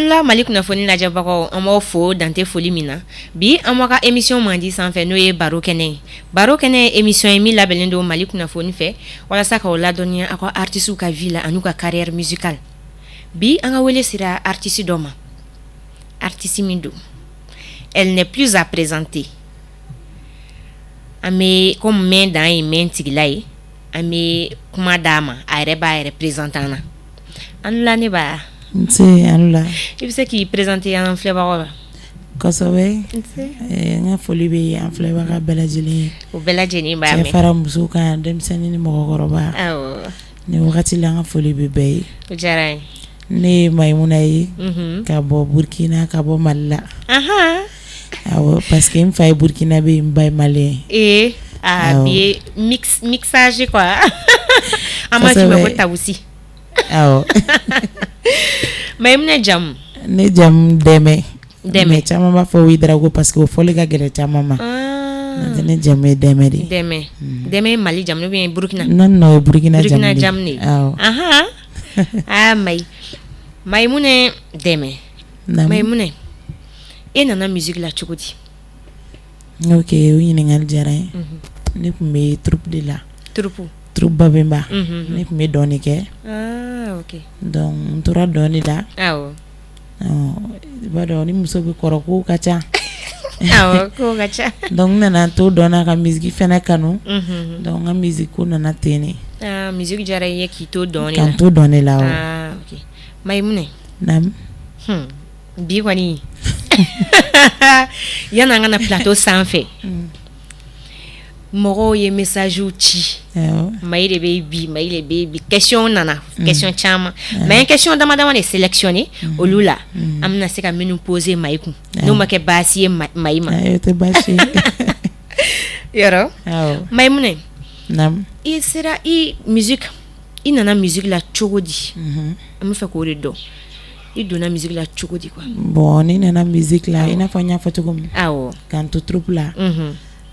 An la Mali kunnafoni lajɛbagaw, an b'aw fo dan tɛ foli min na. Bi, an b'aw ka émission mandi sanfɛ, n'o ye Baro kɛnɛ ye. Baro kɛnɛ ye émission ye min labɛnnen don Mali kunnafoni fɛ walasa k'aw ladɔnniya aw ka artistes ka vie la an'u ka carrière musicale. Bi, an ka wele sera artiste dɔ ma, artiste min don, elle n'est plus à présenter. An bɛ comme mɛn dan ye mɛn tigila ye, an bɛ kuma d'a ma, a yɛrɛ b'a yɛrɛ présenter an na. An la, ne ba. Nse, an la. I bɛ se k'i présenter an filɛbagaw la? Kosɛbɛ. N ka foli bɛ an filɛbaga bɛɛ lajɛlen ye. O bɛɛ lajɛlen b'a mɛn. Cɛ fara muso kan, denmisɛnnin ni mɔgɔkɔrɔba. Nin wagati la, an ka foli bɛ bɛɛ ye. O diyara n ye. Ne ye Mayimuna ye ka bɔ Burukina, ka bɔ Mali la. Awɔ, parce que n fa ye Burukina bɛ, n ba ye malien. Ee, aa, bi ye mixage quoi, an b'a f'i ma ko Tawusi. Awɔ. Mayimuna jamu? Ne jamu Dɛmɛ. Dɛmɛ. Mais caman b'a fɔ Ouédraogo parce que o fɔli ka gɛlɛn caman ma. N'o tɛ, ne jamu ye Dɛmɛ de ye. Dɛmɛ. Dɛmɛ ye Mali jamu ou bien Burukina? Non non, o ye Burukina jamu de Burukina ye. Jamu de ye. Awɔ. Ahan, aa, Mayi, Mayimuna Dɛmɛ. Naamu. Mayimuna, e nana musique la cogo di? Ok, o ɲininkali diyara n ye. Ne tun bɛ troupe de la. Troupe? Troupe Babemba. Ne tun bɛ dɔn de kɛ. Ah, ok. Donc n tora dɔn de la. I b'a dɔn, ni muso bɛ kɔrɔ, kow ka ca. Awɔ, kow ka ca. Donc n nana to dɔn na ka musique fɛnɛ kanu. Donc n ka musique ko nana ten de. Ah, musique diyara i ye k'i to dɔn de Ka la. n to dɔn de la, awɔ. Ah, ok. Mayimuna. Naamu. Bi kɔni, yan'an ka na plateau sanfɛ, mɔgɔw ye message ci. Mayi de bɛ bi, Mayi de bɛ bi. Question nana, question caman, mais an ye question dama dama de sélectionner olu la, an bɛna se ka minnu poser Mayi kun, n'o ma kɛ baasi ye Mayi ma. Ayi, o tɛ baasi ye. Yɔrɔ? Awɔ. Mayimuna. Naamu. I sera i musique, i nana musique la cogo di? An bɛ fɛ k'o de dɔn. I donna musique la cogo di quoi? Bon, ne nana musique la, i n'a fɔ n y'a fɔ cogo min. Ka n to troupe la.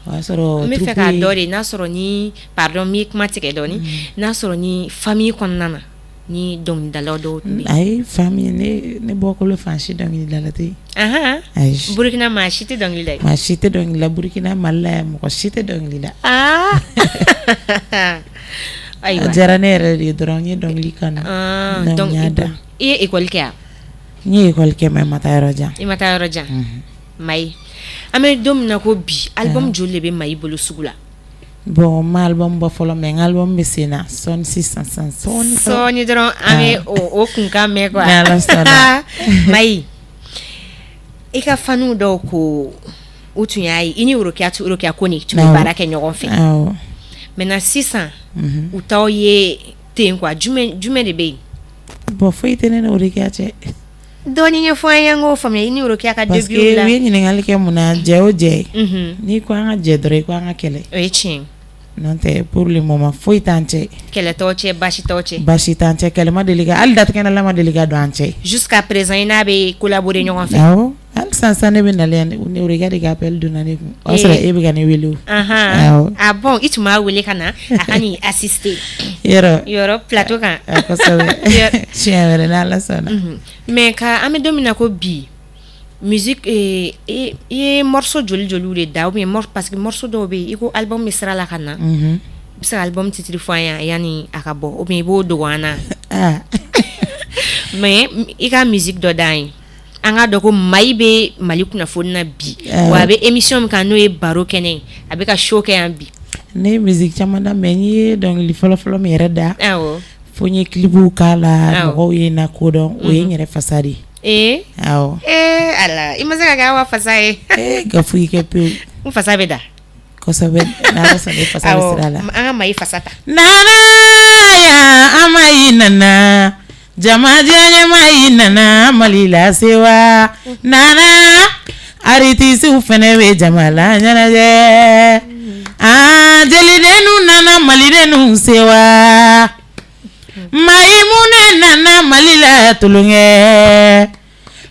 O y'a sɔrɔ N bɛ fɛ troupe k'a ye dɔn de, n'a sɔrɔ ni, pardon, n b'i kuma tigɛ dɔɔni, n'a sɔrɔ ni famille kɔnɔna na, ni dɔnkilidalaw dɔw tun bɛ yen. Ayi, famille, ne bɔkolo fan si dɔnkilidala tɛ yen. Ayi. Burukina, maa si tɛ dɔnkili da yen? Maa si tɛ dɔnkili la Burukina, Mali la yan, mɔgɔ si tɛ dɔnkili da. Aa. A Ayiwa. diyara ne yɛrɛ de ye dɔrɔn, n ye dɔnkili kanu. Donc donc n y'a da. I ye école kɛ wa? N ye école kɛ, mais n ma taa yɔrɔ jan. I ma taa yɔrɔ jan. Mayi, an bɛ don min na ko bi, album joli de bɛ Mayi bolo sugu la? Bon, n ma album bɔ fɔlɔ, mais n ka album bɛ sen na sɔɔni, sisan sisan, sɔɔni. Sɔɔni dɔrɔn an bɛ o kunkan mɛn quoi. Ni Ala sɔnna. Mayi, i ka faniw dɔw ko u tun y'a ye i ni Rokia Kone tun bɛ baara kɛ ɲɔgɔn fɛ. Maintenant sisan, u t'aw ye ten quoi, jumɛn jumɛn de bɛ yen? Bon, foyi tɛ ne ni Rokia cɛ. Dɔɔni ɲɛfɔ an ye, an k'o faamuya, i ni Rokia ka Parce début que la. u ye ɲininkali kɛ mun na, jɛ o jɛ, n'i ko an ka jɛ dɔrɔn, i ko an ka kɛlɛ. O ye tiɲɛ ye. N'o tɛ, pour le moment, foyi t'an cɛ. Kɛlɛ t'aw cɛ, baasi t'aw cɛ. Baasi t'an cɛ, kɛlɛ ma deli ka, hali datigɛndala ma deli ka don an cɛ. Jusqu'à présent, i n'a bɛ collaborer ɲɔgɔn fɛ? Awɔ, hali sisan sisan, ne bɛ nalen yan, ni Rokia de ka appel donna ne kun, o y'a sɔrɔ e bɛ ka ne wele o. Awɔ. Ah bon, i tun b'a wele ka na a ka n'i assister. Yɔrɔ. Yɔrɔ plateau kan. Kosɛbɛ, siɲɛ wɛrɛ n'Ala sɔnna. Mais ka an bɛ don min na ko bi, musique, i ye morceau joli joliw de da, ou bien parce que morceau dɔw bɛ yen, i ko album bɛ sira la ka na. I bɛ se ka album titre fɔ an ye yanni a ka bɔ, ou bien i b'o dogo an na? Mais i ka musique dɔ d'an ye, an k'a dɔn ko Mayi bɛ Mali kunnafoni na bi, wa a bɛ émission min kan, n'o ye Baro kɛnɛ ye, a bɛ ka show kɛ yan bi. Ne ye musique caman da, mais n ye dɔnkili fɔlɔ-fɔlɔ min yɛrɛ da, fo n ye clipw k'a la, mɔgɔw ye n lakodɔn, o ye n yɛrɛ fasa de ye. Ee. Awɔ. Ee Ala, i ma se ka kɛ Awa fasa ye? Ee, ka foyi kɛ pewu. N fasa bɛ da. Kosɛbɛ, n'Ala sɔnna, i fasa bɛ sira la. An ka Mayi fasa ta. Nana yan, Amayi nana, jama diɲɛ Mayi nana, Mali la sewa nana, artisiw fɛnɛ bɛ jama la ɲɛnajɛ. Aa, jelidennu nana, malidennu sewa, Mayimunɛ nana Mali la tulonkɛ,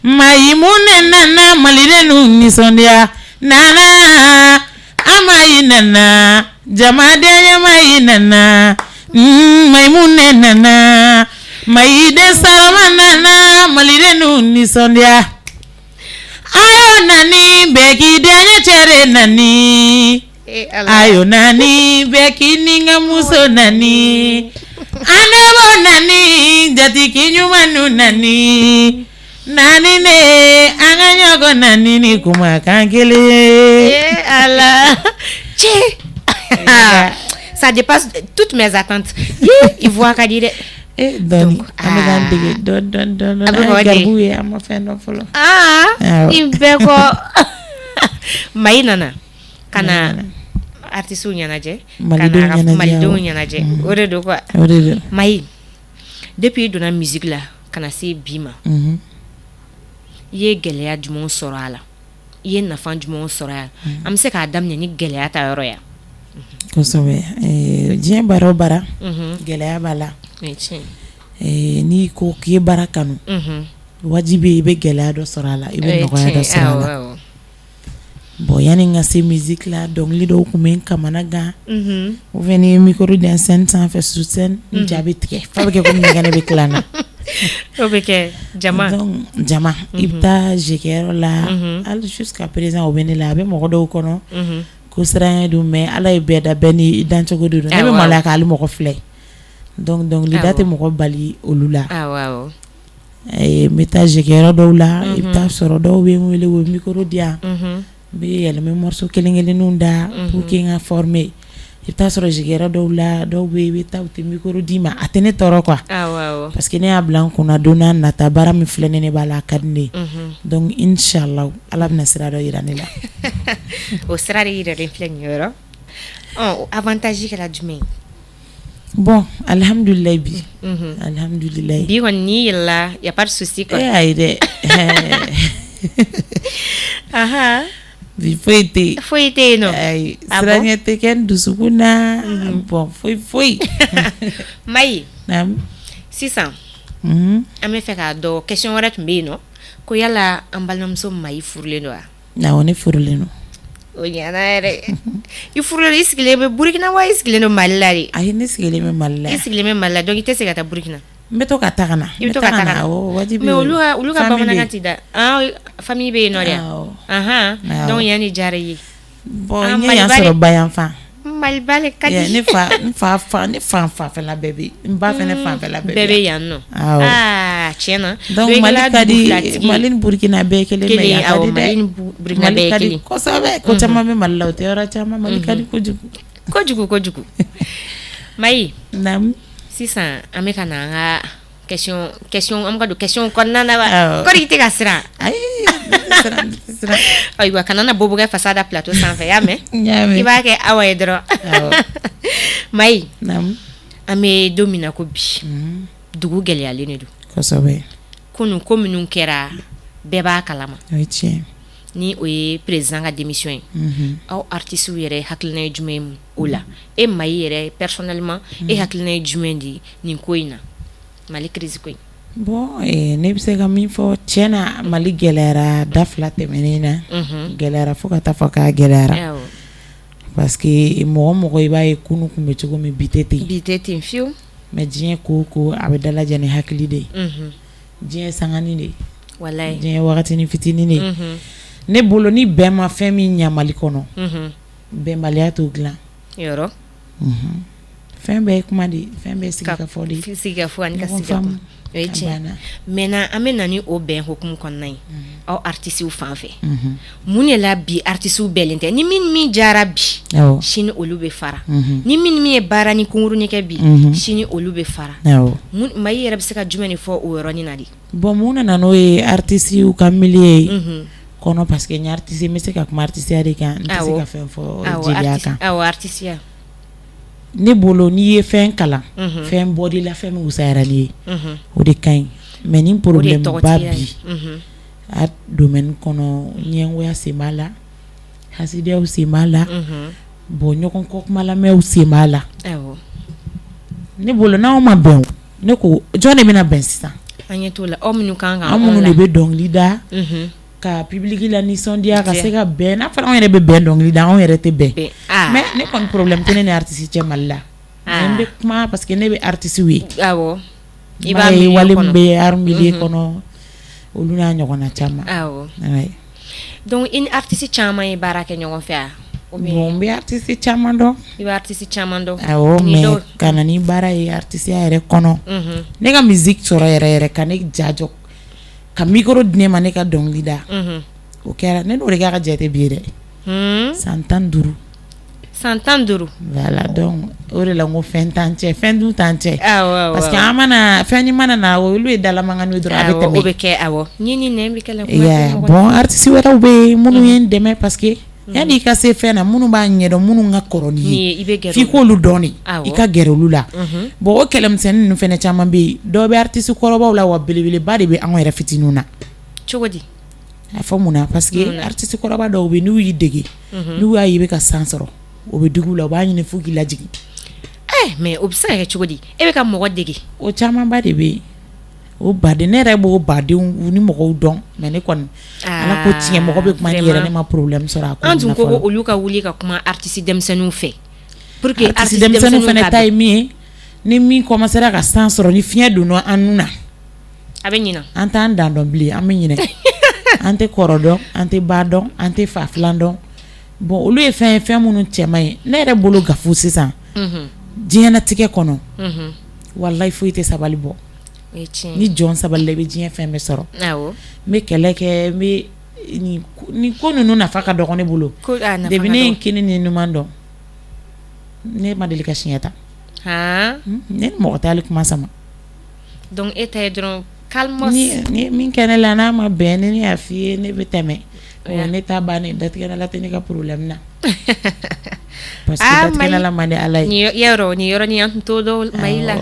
Mayimunɛ nana malidennu nisɔndiya, nana Amayi nana, jamaden Mayi nana, Mayimunɛ nana. Mayiden Salama nana malidenw nisɔndiya ayo nani bɛɛ k'i denkɛ cɛ de nani ayo nani bɛɛ k'i ni ka muso nani an debo nani jatigi ɲuman nani nani ne an ka ɲɔgɔn nani ni kumakan kelen ye ala cɛ ça dépasse toutes mes attentes. I voix ka di dɛ. Dɔɔni an bɛ k'an dege dɔɔni dɔɔni dɔɔni. A bɛ k'aw An ye dege. garibuw ye, an ma fɛn dɔn fɔlɔ. Aa Awɔ. I bɛɛ kɔ Mayi nana ka na artisiw ɲɛnajɛ ka Malidenw na ɲɛnajɛ, malidenw awɔ. ɲɛnajɛ, o de don quoi. O de don. Mayi, depuis i donna musique la ka na se bi ma, i ye gɛlɛya jumɛnw sɔrɔ a la, i ye nafa jumɛnw sɔrɔ a la? An bɛ se k'a daminɛ ni gɛlɛya ta yɔrɔ ya. Kosɛbɛ. Diɲɛ baara o baara, gɛlɛya b'a la. O ye tiɲɛ ye. N'i ko k'i ye baara kanu, wajibi i bɛ gɛlɛya dɔ sɔrɔ a la, i bɛ nɔgɔya dɔ sɔrɔ a la. Bon, yanni n ka se musique la, dɔnkili dɔw tun bɛ n kamana gan, ou bien ni ye micro di yan scène sanfɛ, sur scène n ja bɛ tigɛ f'a bɛ kɛ komi ɲɛgɛnɛ bɛ tila n na. O bɛ kɛ jama. Donc jama, i bɛ taa jeu kɛyɔrɔ la, hali jusqu'à présent o bɛ ne la. A bɛ mɔgɔ dɔw kɔnɔ ko siranɲɛ don, mais Ala ye bɛɛ da, bɛɛ n'i dancogo de don. Ne bɛ maloya ka hali mɔgɔ filɛ, donc dɔnkilida tɛ mɔgɔ bali olu la. N bɛ taa jeu kɛyɔrɔ dɔw la, i bɛ taa sɔrɔ dɔw bɛ n wele, u bɛ micro di yan, n bɛ yɛlɛn, n bɛ morceau kelen kelenninw da pour que n ka former. I bɛ taa sɔrɔ jeu kɛyɔrɔ dɔw la, dɔw bɛ yen, i bɛ taa, u tɛ micro d'i ma. A tɛ ne tɔɔrɔ quoi, parce que ne y'a bila n kunna don n'a nata, baara min filɛ ne b'a la, a ka di ne ye. Donc inchallah Ala bɛna sira dɔ jira ne la. O sira de yiralen filɛ nin yɔrɔ. Ɔ, avantage kɛra jumɛn ye? Bon, alhamdulilayi bi, alhamdulilayi. Bi kɔni n'i yɛlɛla, y a pas de souci quoi. E ayi dɛ. Bi foyi tɛ yen. Foyi tɛ yen nɔ. Ayi, siranɲɛ tɛ kɛ n dusukun na, bon, foyi foyi. Mayi. Naamu. Sisan an bɛ fɛ k'a dɔn, question wɛrɛ tun bɛ yen nɔ ko yala an balimamuso Mayi furulen don wa? Awɔ, ne furulen don. O ɲɛna yɛrɛ. I furulen, i sigilen bɛ Burukina wa i sigilen don Mali la de? Ayi, ne sigilen bɛ Mali la. I sigilen bɛ Mali la, donc i tɛ se ka taa Burukina. N bɛ to ka taa ka na. I bɛ to ka taa ka na. Awɔ, wajibi. Mais olu ka bamanankan tɛ da. Famille bɛ yen nɔ de. Awɔ. Donc yan de diyara i ye. Bon, n ye yan sɔrɔ bayanfan. Maliba le ka di. Ne fa n fa fa ne fa fanfɛla bɛɛ bɛ yen, n ba fɛnɛ fanfɛla bɛɛ bɛɛ bɛ yan nɔ. Awɔ. Aa, tiɲɛ na. Donc Mali ka di, Mali ni Burukina bɛɛ kelen, mais yan ka di dɛ. Mali ni Burukina bɛɛ ye kelen. Kosɛbɛ, ko caman bɛ Mali la, o tɛ yɔrɔ caman. Mali ka di kojugu. Kojugu kojugu. Mayi. Naamu. Sisan an bɛ ka na an ka question, an bɛ ka don question kɔnɔna na wa? Kɔri i tɛ ka siran? Ayi. Ayiwa, kana na bobokɛ fasa da plateau sanfɛ, y'a mɛn? N y'a mɛn. I b'a kɛ Awa ye dɔrɔn. Mayi. Naamu. An bɛ don min na ko bi, dugu gɛlɛyalen de don. Kosɛbɛ. Kunun ko minnu kɛra, bɛɛ b'a kalama. O ye tiɲɛ. Ni o ye président ka démission ye. Aw artistes yɛrɛ hakilina ye jumɛn ye o la? E Mayi yɛrɛ personnellement, e hakilina ye jumɛn de ye nin ko in na? Mali crise ko in. Bon, ne bɛ se ka min fɔ, tiɲɛ na, Mali gɛlɛyara da 2 tɛmɛnen na. Gɛlɛyara fo ka taa fɔ k'a gɛlɛyara. Parce que mɔgɔ mɔgɔ i b'a ye kunun tun bɛ cogo min, bi tɛ ten. Bi tɛ ten fiyewu. Mais diɲɛ ko o ko, a bɛ dalajɛ ni hakili de ye. Diɲɛ sanganin de ye. Walayi. Diɲɛ wagatinin fitinin de ye. Ne bolo, ni bɛn ma fɛn min ɲɛ Mali kɔnɔ, bɛnbaliya t'o dilan. Yɔrɔ. Fɛn bɛɛ ye kuma de ye, fɛn bɛɛ ye sigikafɔ de ye. Sigikafɔ ani ka sigikafɔ. O ye tiɲɛ. Maintenant an bɛ na ni o bɛn hukumu kɔnɔna ye aw artistes fan fɛ. Mun de la bi artistes bɛnnen tɛ? Ni min min jara bi, sini olu bɛ fara. Ni min min ye baara ni kunkurunin kɛ bi, sini olu bɛ fara. Mayi yɛrɛ bɛ se ka jumɛn de fɔ o yɔrɔnin na de? Bon, mun nana n'o ye artistes ka milieu ye kɔnɔ, parce que n ye artiste, n bɛ se ka kuma artiste de kan, n tɛ se ka fɛn fɔ jeliya kan. Awɔ, artiste. Ne bolo, n'i ye fɛn kalan, fɛn bɔr'i la, fɛn min wusayara n'i ye, o de ka ɲi. Mais ni problème ba bi art domaine kɔnɔ, ɲɛngoya sen b'a la, hasidiyaw sen b'a la, bon, ɲɔgɔn kɔ kumalamɛnw sen b'a la. Ne bolo, n'anw ma bɛn, ne ko jɔn de bɛna bɛn sisan? An ɲɛ t'o la, aw minnu kan ka an minnu de bɛ dɔnkili da ka public la nisɔndiya, ka se ka bɛn. N'a fɔra anw yɛrɛ bɛ bɛn dɔnkili da, anw yɛrɛ tɛ bɛn. Mais ne kɔni, problème tɛ ne ni artiste cɛ Mali la. N bɛ kuma parce que ne bɛ artiste ye. I b'a ye wale min bɛ art milieu kɔnɔ, olu n'a ɲɔgɔnna caman. Donc i ni artiste caman ye baara kɛ ɲɔgɔn fɛ wa? Bon, n bɛ artiste caman dɔn. I bɛ artiste caman dɔn. Awɔ, mais ka na ni baara ye artisteya yɛrɛ kɔnɔ, ne ka musique sɔrɔ yɛrɛ yɛrɛ, ka ne jajɔ ka micro di ne ma, ne ka dɔnkili da, o kɛra ne n'o de ka jate bi ye dɛ, san 15. San 15. Voilà, donc o de la n ko fɛn t'an cɛ, fɛn dun t'an cɛ, parce que an mana fɛn ni mana na, olu ye dalamankan ye dɔrɔn, a bɛ tɛmɛ. O bɛ kɛ, awɔ, ni ni nɛn bɛ kɛlɛ. Bon, artiste wɛrɛw bɛ yen minnu ye n dɛmɛ, parce que yanni i ka se fɛn na, minnu b'a ɲɛdɔn, minnu ka kɔrɔ n'i ye, f'i k'olu dɔn de, i ka gɛrɛ olu la. Bon, o kɛlɛmisɛnnin ninnu fana caman bɛ yen, dɔw bɛ artiste kɔrɔbaw la, wa belebeleba de bɛ anw yɛrɛ fitininw na. Cogo di? A fɔ mun na? Parce que artiste kɔrɔba dɔw bɛ yen, n'u y'i dege, n'u y'a ye i bɛ ka san sɔrɔ, o bɛ digi u la, u b'a ɲini f'u k'i lajigin. Mais o bɛ se ka kɛ cogo di, e bɛ ka mɔgɔ dege? O camanba de bɛ yen, o baden, ne yɛrɛ b'o badenw ni mɔgɔw dɔn, mais ne kɔni, Ala ko tiɲɛ, mɔgɔ bɛ kuma ni yɛrɛ, ne ma problème sɔrɔ a ko. An tun ko olu ka wuli ka kuma artiste denmisɛnninw fɛ pour que artiste denmisɛnninw fana ta ye min ye, ni min commencera ka san sɔrɔ, ni fiɲɛ donna an nun na, a bɛ ɲina. An t'an dan dɔn bilen, an bɛ ɲinɛ, an tɛ kɔrɔ dɔn, an tɛ ba dɔn, an tɛ fa filan dɔn. Bon, olu ye fɛn ye, fɛn minnu cɛ man ɲi. Ne yɛrɛ bolo, Gafu, sisan diɲɛnatigɛ kɔnɔ, walayi, foyi tɛ sabali bɔ. Ni jɔn sabali, i bɛ diɲɛ fɛn bɛɛ sɔrɔ. N bɛ kɛlɛ kɛ, n bɛ nin ko ninnu nafa ka dɔgɔ ne bolo. Depuis ne ye kini ni numan dɔn, ne ma deli ka siɲɛ ta. Ne ni mɔgɔ tɛ hali kuma sama. Donc e ta ye dɔrɔn calme. Ni min kɛ ne la, n'a ma bɛn ni ne y'a f'i ye, ne bɛ tɛmɛ. Ne ta bannen, datigɛdala tɛ ne ka problème na, parce que datigɛdala man di Ala ye. Yɔrɔ nin yɔrɔnin, an tun t'o dɔn Mayi la.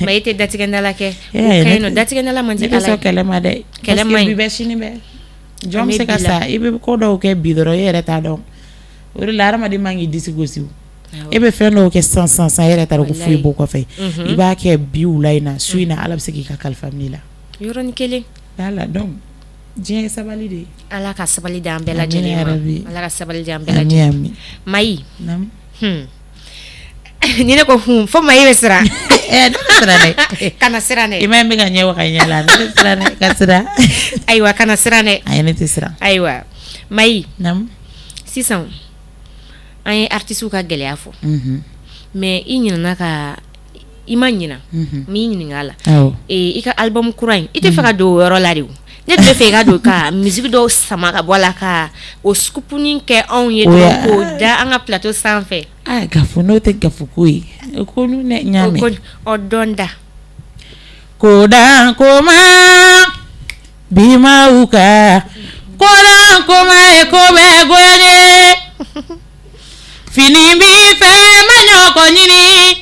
Mayi tɛ datigɛdala kɛ, o ka ɲi nɔ, datigɛdala man di Ala ye. Ne tɛ sɔn kɛlɛ ma dɛ. Kɛlɛ man ɲi. Bi bɛ, sini bɛ, jɔn bɛ se ka sa? I bɛ ko dɔw kɛ bi dɔrɔn, e yɛrɛ t'a dɔn. O de la hadamaden man k'i disi gosi. E bɛ fɛn dɔw kɛ sisan sisan sisan, e yɛrɛ t'a dɔn ko foyi b'o kɔfɛ. I b'a kɛ bi wula in na, su in na, Ala bɛ se k'i ka kalifa minɛ i la. Yɔrɔnin kelen. Voilà, donc diɲɛ ye sabali de ye. Ala ka sabali di an bɛɛ lajɛlen ma. Ala ka sabali di an bɛɛ lajɛlen ma. Mayi. Ni ne ko hun, fo Mayi bɛ siran. Ne bɛ siran dɛ. Kana siran dɛ. I m'a ye n bɛ ka ɲɛ waga ɲɛ la, ne bɛ siran dɛ, ka siran. Ayiwa, kana siran dɛ. Ayi, ne tɛ siran. Ayiwa Mayi. Sisan an ye artistes ka gɛlɛya fɔ, mais i ɲinɛna ka, i ma ɲina, n b'i ɲininka a la. I ka album kura in, i tɛ fɛ ka don o yɔrɔ la de? Ne tun bɛ fɛ i ka don ka musique dɔw sama ka bɔ a la, ka o scoop-nin kɛ anw ye dɔrɔn, k'o da an ka plateau sanfɛ. Aa Gafu, n'o tɛ Gafu ko ye, o ko ne n y'a mɛn. Ɔ dɔn da. Ko dan koma bimaw ka ko dan koma ye ko bɛɛ goya n ye, fini b'i fɛ ma ɲɔgɔn ɲini,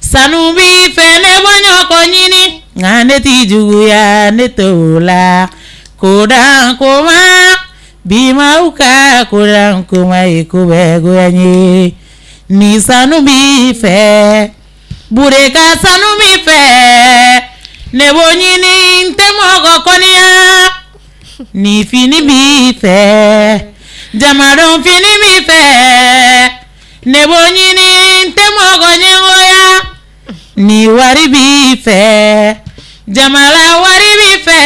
sanu b'i fɛ ne ma ɲɔgɔn ɲini, nka ne t'i juguya, ne t'o la. Ko dan koma bimaw ka ko dan koma ye ko bɛɛ goya n ye, ni sanu b'i fɛ, Bure ka sanu b'i fɛ, ne b'o ɲini, n tɛ mɔgɔ kɔniya, ni fini b'i fɛ, jamadɔn fini b'i fɛ, ne b'o ɲini, n tɛ mɔgɔ ɲɛngoya, ni wari b'i fɛ, jamala wari b'i fɛ,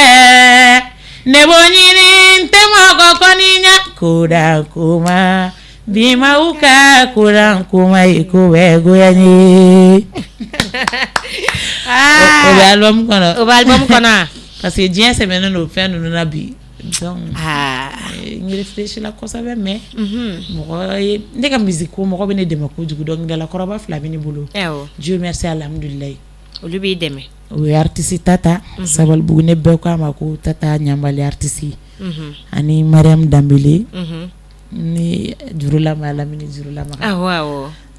ne b'o ɲini, n tɛ mɔgɔ kɔniya. Ko dan koma bimaw ka ko dan koma ye ko bɛɛ goya n ye. O bɛ album kɔnɔ. O bɛ album kɔnɔ. Parce que diɲɛ sɛmɛnen don fɛn ninnu na bi. Donc n réfléchi la kosɛbɛ, mais mɔgɔ ye ne ka musique ko, mɔgɔ bɛ ne dɛmɛ kojugu. Dɔnkilidala kɔrɔba fila bɛ ne bolo. Dieu merci, alhamdulilayi. Olu b'i dɛmɛ. O ye artiste Tata Sabalibugu, ne bɛɛ k'a ma ko Tata Ɲanbali artiste, ani Mariam Danbele, ni jurulama lamini jurulama.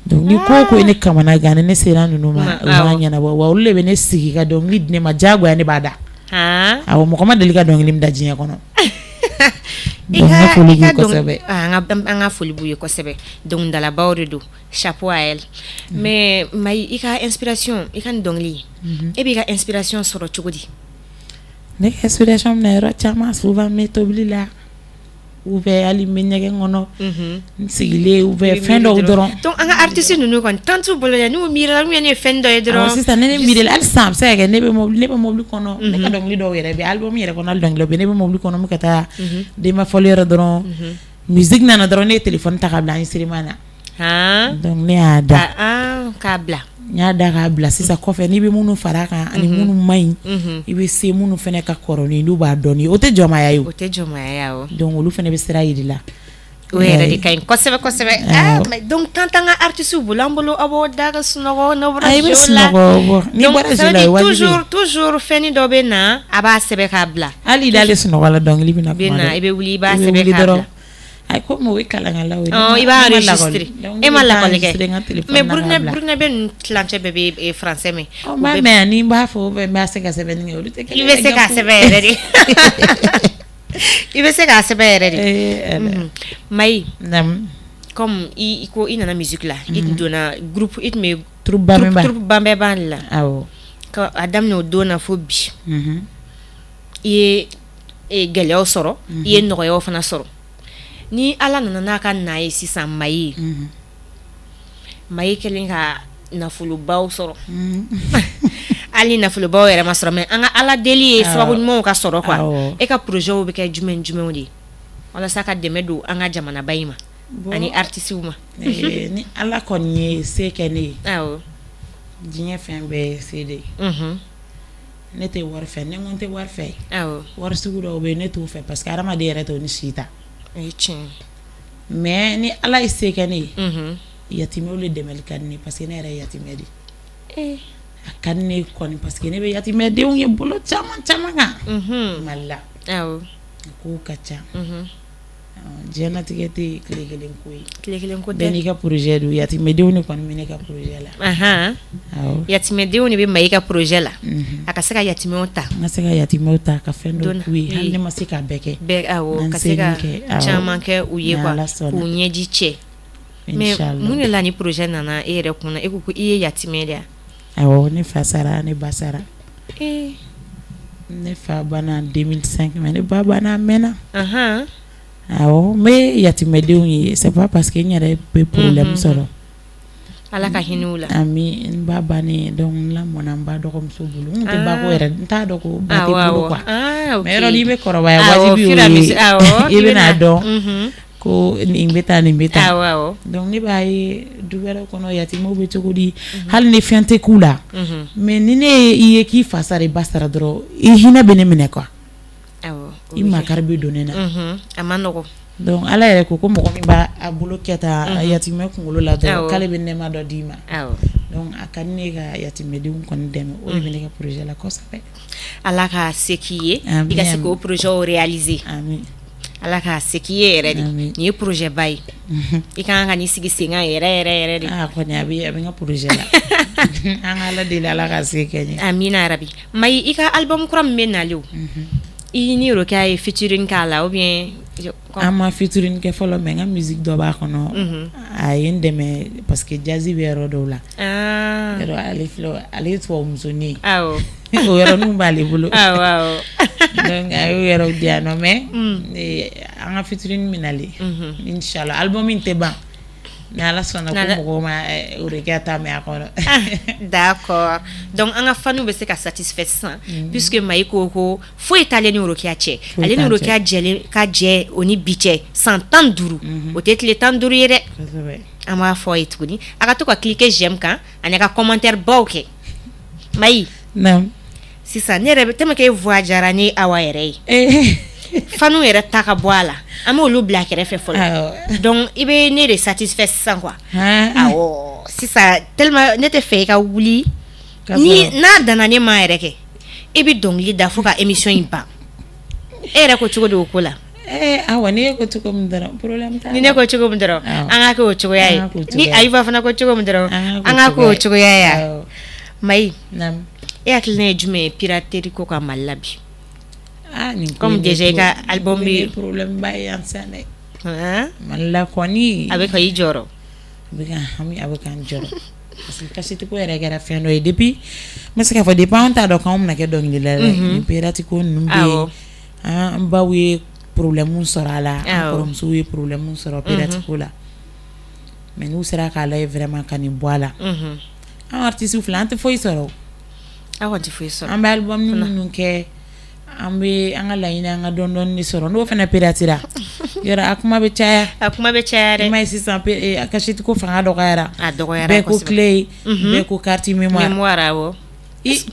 Donc ni ko ko ne kamana gan, ne sera ninnu ma, u b'a ɲɛnabɔ. Wa olu de bɛ ne sigi ka dɔnkili di ne ma, diyagoya ne b'a da. Awɔ, mɔgɔ ma deli ka dɔnkili min da diɲɛ kɔnɔ. I foli b'u kosɛbɛ. An ka foli b'u ye kosɛbɛ, dɔnkilidalabaw de don, chapeau à elle. Mais Mayi, i ka inspiration, i ka nin dɔnkili, e b'i ka inspiration sɔrɔ cogo di? Ne ka inspiration bɛ na yɔrɔ caman. Souvent n bɛ tobili la. ou bien hali n bɛ ɲɛgɛn kɔnɔ, n sigilen, ou bien fɛn dɔw dɔrɔn. Donc an ka artiste ninnu kɔni, temps t'u bolo dɛ. N'u miirila, n'u ye fɛn dɔ ye dɔrɔn. Sisan ne miirila hali sisan, a bɛ se ka kɛ ne bɛ mobili kɔnɔ. Ne ka dɔnkili dɔw yɛrɛ bɛ album yɛrɛ kɔnɔ, hali dɔnkili bɛ, ne bɛ mobili kɔnɔ, n bɛ ka taa denba fɔli yɔrɔ dɔrɔn, musique nana dɔrɔn, ne ye téléphone ta ka bila enregistrement na. Donc ne y'a da. K'a bila. N y'a da k'a bila. Sisan kɔfɛ, n'i bɛ minnu fara a kan ani minnu ma ɲi, i bɛ se minnu fana ka kɔrɔ ni n'u b'a dɔn, o tɛ jɔnmaya ye. O tɛ jɔnmaya ye o. Donc olu fana bɛ sira yir'i la. O yɛrɛ de ka ɲi kosɛbɛ kosɛbɛ. Donc temps t'an ka artistes bolo, an bolo aw b'aw da ka sunɔgɔ n'aw bɔra I bɛ jeu la. Sunɔgɔ bɔ n'i bɔra jeu la, o ye wajibi ye. Toujours toujours, fɛnni dɔ bɛ na, a b'a sɛbɛn k'a bila. Hali i dalen sunɔgɔ la, dɔnkili bɛ na. Bɛ na, i bɛ wuli, i b'a sɛbɛn k'a bila. Ayi, komi o ye kalankɛlaw ye. I b'a enregistrer. E ma lakɔli kɛ, mais Burkinabé ninnu tilancɛ bɛɛ bɛ français mɛn. N b'a mɛn, ani n b'a fɔ, n b'a se ka sɛbɛnni kɛ, olu tɛ kelen ye. I bɛ se k'a sɛbɛn yɛrɛ de, i bɛ se k'a sɛbɛn yɛrɛ de. Mayi, comme i ko i nana musique la, i tun donna groupe, i tun bɛ troupe Bambeba. Troupe Bambeba de la. Awɔ. Ka a daminɛ o don na fo bi, i ye gɛlɛyaw sɔrɔ, i ye nɔgɔyaw fana sɔrɔ. Ni Ala nana n'a ka na ye sisan, Mayi, Mayi kɛlen ka nafolobaw sɔrɔ, hali nafolobaw yɛrɛ ma sɔrɔ, mais an ka Ala deli ye sababu ɲumanw ka sɔrɔ quoi. E ka projet bɛ kɛ jumɛn jumɛnw de ye walasa ka dɛmɛ don an ka jamanaba in ma ani artistes ma? Ni Ala kɔni ye se kɛ ne ye, diɲɛ fɛn bɛɛ ye se de ye. Ne tɛ wari fɛ, ne ko n tɛ wari fɛ. Wari sugu dɔw bɛ yen, ne t'o fɛ, parce que hadamaden yɛrɛ t'o ni si ta. O ye tiɲɛ. Mais ni Ala ye se kɛ ne ye, yatimɛw de dɛmɛli ka di ne ye, parce que ne yɛrɛ ye yatimɛ de ye. A ka di ne kɔni, parce que ne bɛ yatimɛdenw ye bolo caman caman kan Mali la. A kow ka ca. Diɲɛlatigɛ tɛ tile kelen ko ye. Tile kelen ko tɛ. Bɛɛ n'i ka projet don. Yatimɛdenw de kɔni bɛ ne ka projet la. Yatimɛdenw de bɛ Mayi ka projet la. A ka se ka yatimɛw ta. N ka se ka yatimɛw ta ka fɛn dɔ k'u ye, hali ne ma se k'a bɛɛ kɛ. Bɛɛ, awɔ, ka se ka caman kɛ u ye quoi, k'u ɲɛji cɛ. Mais mun de la ni projet nana e yɛrɛ kunna? E ko ko i ye yatimɛ de ye? Awɔ, ne fa sara, ne ba sara. Ne fa banna en 2005, mais ne ba banna a mɛnna. Awɔ, n bɛ yatimɛdenw ye, c'est pas parce que n yɛrɛ bɛ problème sɔrɔ. Ala ka hinɛ u la. Ami, n ba bannen, donc n lamɔna n ba dɔgɔmuso bolo. N tun tɛ ba ko yɛrɛ, n t'a dɔn ko ba tɛ bolo quoi. Mais yɔrɔ n'i bɛ kɔrɔbaya, wajibi y'o ye, i bɛna dɔn ko nin bɛ taa, nin bɛ taa. Donc ne b'a ye du wɛrɛ kɔnɔ, yatimɛw bɛ cogo di, hali ni fɛn tɛ k'u la, mais ni ne ye i ye k'i fa sara, i ba sara dɔrɔn, i hinɛ bɛ ne minɛ quoi. I makari bɛ don ne na. A ma nɔgɔn. Donc Ala yɛrɛ ko ko mɔgɔ min b'a a bolo kɛ tan yatimɛ kunkolo la dɔrɔn, k'ale bɛ nɛɛma dɔ d'i ma. Donc a ka di ne ka yatimɛdenw kɔni dɛmɛ, o de bɛ ne ka projet la kosɛbɛ. Ala ka se k'i ye, i ka se k'o projet réaliser. Ala ka se k'i ye yɛrɛ de. Nin ye projet ba ye, i ka kan ka n'i sigi sen kan yɛrɛ yɛrɛ yɛrɛ de. A kɔni a bɛ n ka projet la. An ka Ala deli, Ala ka se kɛ n ye. Amina yarabi. Mayi, i ka album kura min bɛ nalen o, i ni Rokia ye featuring k'a la ou bien? An ma featuring kɛ fɔlɔ, mais n ka musique dɔ b'a kɔnɔ. A ye n dɛmɛ parce que jazz bɛ yɔrɔ dɔw la. Yɔrɔ ale filɛ, ale ye tubabu musonin ye. O yɔrɔninw b'ale bolo. Donc a y'o yɔrɔw di yan nɔ, mais an ka featuring bɛ nalen. Inchallah, album in tɛ ban. Ni Ala sɔnna ko mɔgɔw ma Rokia ta mɛn a kɔnɔ. D'accord. Donc an ka fans bɛ se ka satisfait sisan, puisque Mayi ko ko foyi t'ale ni Rokia cɛ. Ale ni Rokia jɛlen ka jɛ o ni bi cɛ san 15, o tɛ tile 15 ye dɛ. An b'a fɔ a ye tuguni, a ka to ka cliquer j'aime kan ani a ka commentaire baw kɛ. Mayi, sisan ne yɛrɛ bɛ tellement que e voix diyara ne Awa yɛrɛ ye, fanu yɛrɛ ta ka bɔ a la, an b'olu bila kɛrɛfɛ fɔlɔ. Donc i bɛ ne de satisfait sisan quoi. Awɔ, sisan tellement ne tɛ fɛ i ka wuli ni n'a danna ne ma yɛrɛ kɛ, e bɛ dɔnkili da fo ka émission in ban. E yɛrɛ ko cogo di o ko la? Awa, ni e ko cogo min dɔrɔn, problème t'a la. Ni ne ko cogo min dɔrɔn, an k'a kɛ o cogoya ye. Ni Ayiba fana ko cogo min dɔrɔn, an k'a kɛ o cogoya ye. Mayi, e hakilina ye jumɛn ye piraterie ko kan Mali la bi? Comme déjà i ka album bɛ problème ba ye yan sisan dɛ. Mali la kɔni. A bɛ ka i jɔrɔ. A bɛ ka hami, a bɛ ka n jɔrɔ. Parce que cassette ko yɛrɛ kɛra fɛn dɔ ye depuis, n bɛ se k'a fɔ depuis an t'a dɔn k'anw bɛna kɛ dɔnkilidala ye. Nin pirate ko ninnu bɛ yen. An baw ye problème sɔrɔ a la, an kɔrɔmusow ye problème sɔrɔ pirate ko la. Mais n'u sera k'a lajɛ vraiment ka nin bɔ a la, an artistes filɛ, an tɛ foyi sɔrɔ. Aw kɔni tɛ foyi sɔrɔ. An bɛ album minnu kɛ, an bɛ an ka laɲini an ka dɔɔni dɔɔni sɔrɔ. N'o fana piratera yɔrɔ, a kuma bɛ caya. A kuma bɛ caya dɛ. I m'a ye sisan, cassette ko fanga dɔgɔyara. A dɔgɔyara. Bɛɛ ko clé, bɛɛ ko carte mémoire. Mémoire, awɔ.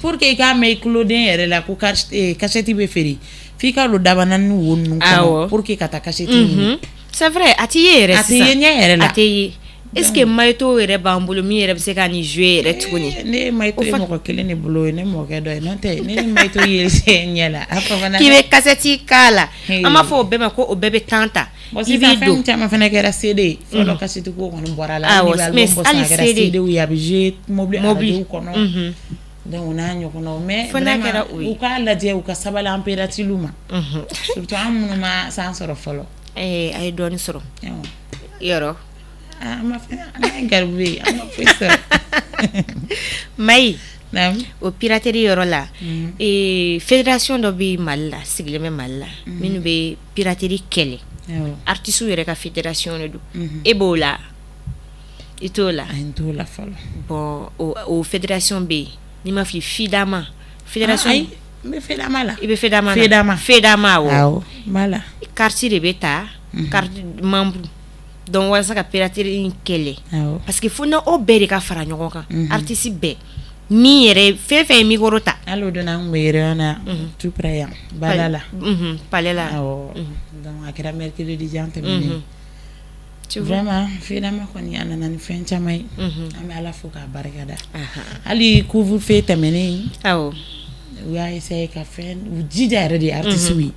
Pour que i k'a mɛn i tuloden yɛrɛ la ko cassette bɛ feere, f'i ka don dabanani wo ninnu kɔnɔ pour que ka taa cassette ɲini. C'est vrai, a t'i ye yɛrɛ. A t'i ye ɲɛ yɛrɛ la. A tɛ ye. Est-ce que magnéto yɛrɛ b'an bolo min yɛrɛ bɛ se ka nin jouer yɛrɛ tuguni? Ne ye magnéto ye mɔgɔ kelen de bolo, ye ne mɔkɛ dɔ ye. N'o tɛ, ne ni magnéto ye ɲɛ la a fɔ. K'i bɛ cassette k'a la, an b'a fɔ o bɛɛ ma ko o bɛɛ bɛ temps ta. Bon, sisan fɛn caman fana kɛra CD ye. Fɔlɔ, cassette ko kɔni bɔra la. Awɔ, mais hali CD ye, a bɛ jouer mobili radio kɔnɔ. Donc o n'a ɲɔgɔnnaw, mais fo n'a kɛra o ye. U k'a lajɛ, u ka sabali an pirateliw ma, surtout an minnu ma san sɔrɔ fɔlɔ. Ee, a ye dɔɔnin sɔrɔ yɔrɔ. An ma fɛn, an ye garibu ye, an ma foyi sɔrɔ. Mayi, o piraterie yɔrɔ la, fédération dɔ bɛ Mali la, sigilen bɛ Mali la, minnu bɛ piraterie kɛlɛ. Artistes yɛrɛ ka fédération de don. E b'o la, i t'o la? N t'o la fɔlɔ. Bon, o fédération bɛ yen, n'i ma fili, FIDAMA fédération. Ayi, n bɛ FEDAMA la. I bɛ FEDAMA la. FEDAMA. FEDAMA, awɔ. Awɔ, n b'a la. Carte de bɛ ta, carte membre. Donc walasa ka piraterie in kɛlɛ, parce que fo n'aw bɛɛ de ka fara ɲɔgɔn kan, artiste bɛɛ min yɛrɛ fɛn fɛn ye micro ta. Hali o don an tun bɛ réunion na tout près yan, Bada la. Palais la. Awɔ, donc a kɛra mercredi jan tɛmɛnen. Vraiment, FEDAMA kɔni, a nana ni fɛn caman ye. An bɛ Ala fo k'a barikada. Hali couvre-feu tɛmɛnen, u y'a essayer ka fɛn u jija yɛrɛ de artistes ye.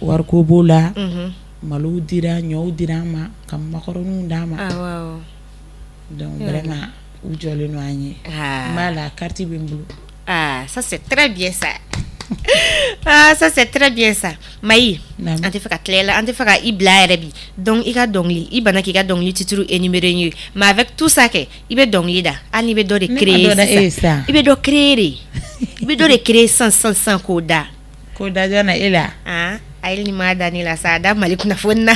Wariko b'o la, malow dira, ɲɔw dira an ma, ka makɔrɔniw d'an ma. Donc vraiment, u jɔlen don an ye. N b'a la, carte bɛ n bolo. Ah, ça c'est très bien ça. Ah, ça c'est très bien ça. Mayi, an tɛ fɛ ka tila i la, an tɛ fɛ ka i bila yɛrɛ bi. Donc i ka dɔnkili, i banna k'i ka dɔnkili titre énumérer n ye. Mais avec tout ça kɛ, i bɛ dɔnkili da. Hali n'i bɛ dɔ de créer sisan. I bɛ dɔ créer de. I bɛ dɔ de créer sisan sisan sisan k'o da. K'o da jɔn na, e la? Ah, ayi, ni m'a da ne la sa, a da Mali kunnafoni na.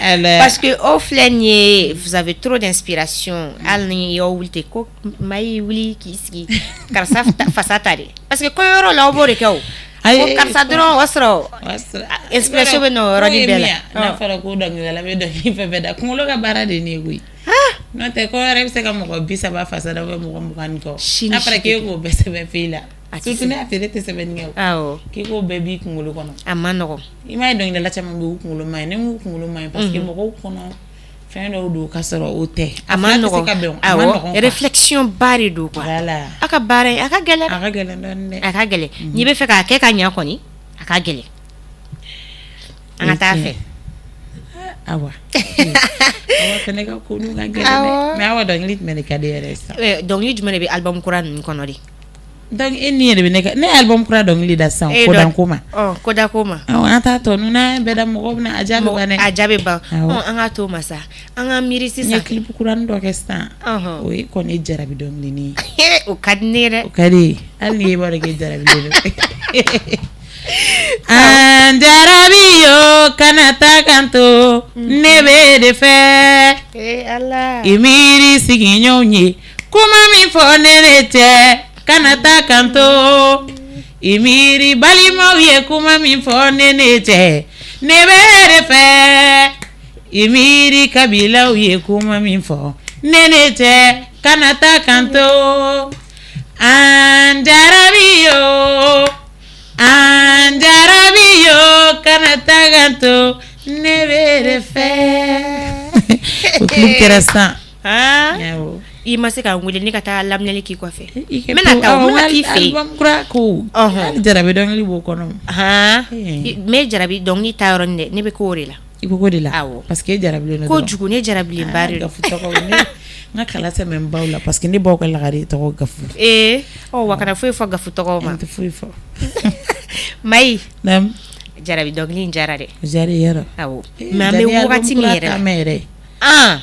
Ala. Parce que aw filɛ nin ye, vous avez trop d'inspiration. Hali ni y'aw wuli ten ko Mayi wuli k'i sigi, karisa fasa ta dɛ. Parce que kɔɲɔyɔrɔ la, aw b'o de kɛ o. Ko karisa dɔrɔn, o y'a sɔrɔ inspiration bɛ na o yɔrɔnin bɛɛ la. N'a fɔra ko dɔnkilidala bɛ dɔnkili fɛn fɛn da, kunkolo ka baara de ye nin ye koyi. N'o tɛ, kɔɲɔyɔrɔ, e bɛ se ka mɔgɔ 30 fasa da, mɔgɔ 20 ni kɔ. N'a fɔra k'e k'o bɛɛ sɛbɛn feuille la, surtout ne y'a fɛ, ne tɛ sɛbɛnni kɛ o. K'i k'o bɛɛ b'i kunkolo kɔnɔ. A ma nɔgɔn. I m'a ye, dɔnkilidala caman bɛ yen, u kunkolo man ɲi. Ne ko kunkolo man ɲi parce que mɔgɔw kɔnɔ fɛn dɔw don ka sɔrɔ o tɛ. A ma nɔgɔn. Awɔ, réflexion ba de don quoi. Voilà. A ka baara in, a ka gɛlɛn. A ka gɛlɛn dɔɔnin dɛ. A ka gɛlɛn. N'i bɛ fɛ k'a kɛ ka ɲɛ kɔni, a ka gɛlɛn. An ka taa fɛ. Awa, awa fɛnɛ ka ko ka gɛlɛn dɛ. Mais awa, dɔnkili jumɛn de ka di yɛrɛ ye sisan? Dɔnkili jumɛn de bɛ album kura ninnu kɔnɔ de? Donc e ni yɛrɛ bɛ ne ne ye album kura dɔnkili da sisan, kodanko ma. Kodako ma. An t'a tɔ n'a bɛɛ da, mɔgɔw bɛna a jaabi ban dɛ. A jaabi ban. An ka to ma sa, an ka miiri sisan. N ye clip kuranin dɔ kɛ sisan. O ye kɔni jarabi dɔnkilinin ye. O ka di ne yɛrɛ. O ka di, hali ni e b'a dɔn k'e jarabilen don. An jarabi yo, kana taa kan to, ne bɛ de fɛ. Ala. I miiri sigiɲɔgɔnw ye kuma min fɔ ne ne cɛ, kana taa kan to. I miiri balimaw ye kuma min fɔ ne ne cɛ, ne bɛ de fɛ. I miiri kabilaw ye kuma min fɔ ne ne cɛ, kana taa kan to. An jarabi yo, an jarabi yo, kana taa kan to, ne bɛ de fɛ. O clip kɛra sisan. I ma se ka n wele ne ka taa laminɛli k'i kɔfɛ? N bɛna taa, n bɛna t'i fɛ yen. Album kura ko hali jarabi dɔnkili b'o kɔnɔ. N bɛ jarabi dɔnkili ta yɔrɔnin dɛ, ne bɛ k'o de la. I ko de la? Awɔ. Parce que e jarabilen don. Kojugu, ne jarabilenba de don. Gafu tɔgɔ, n ka kala sɛmɛ n baw la parce que ne baw ka lagare tɔgɔ Gafu. Ee, ɔ wa kana foyi fɔ Gafu tɔgɔw ma. N tɛ foyi fɔ. Mayi. Naamu. Jarabi dɔnkili in diyara dɛ. O diyara i ye yɔrɔ? Awɔ. Mais an bɛ wagati min yɛrɛ la. Ah.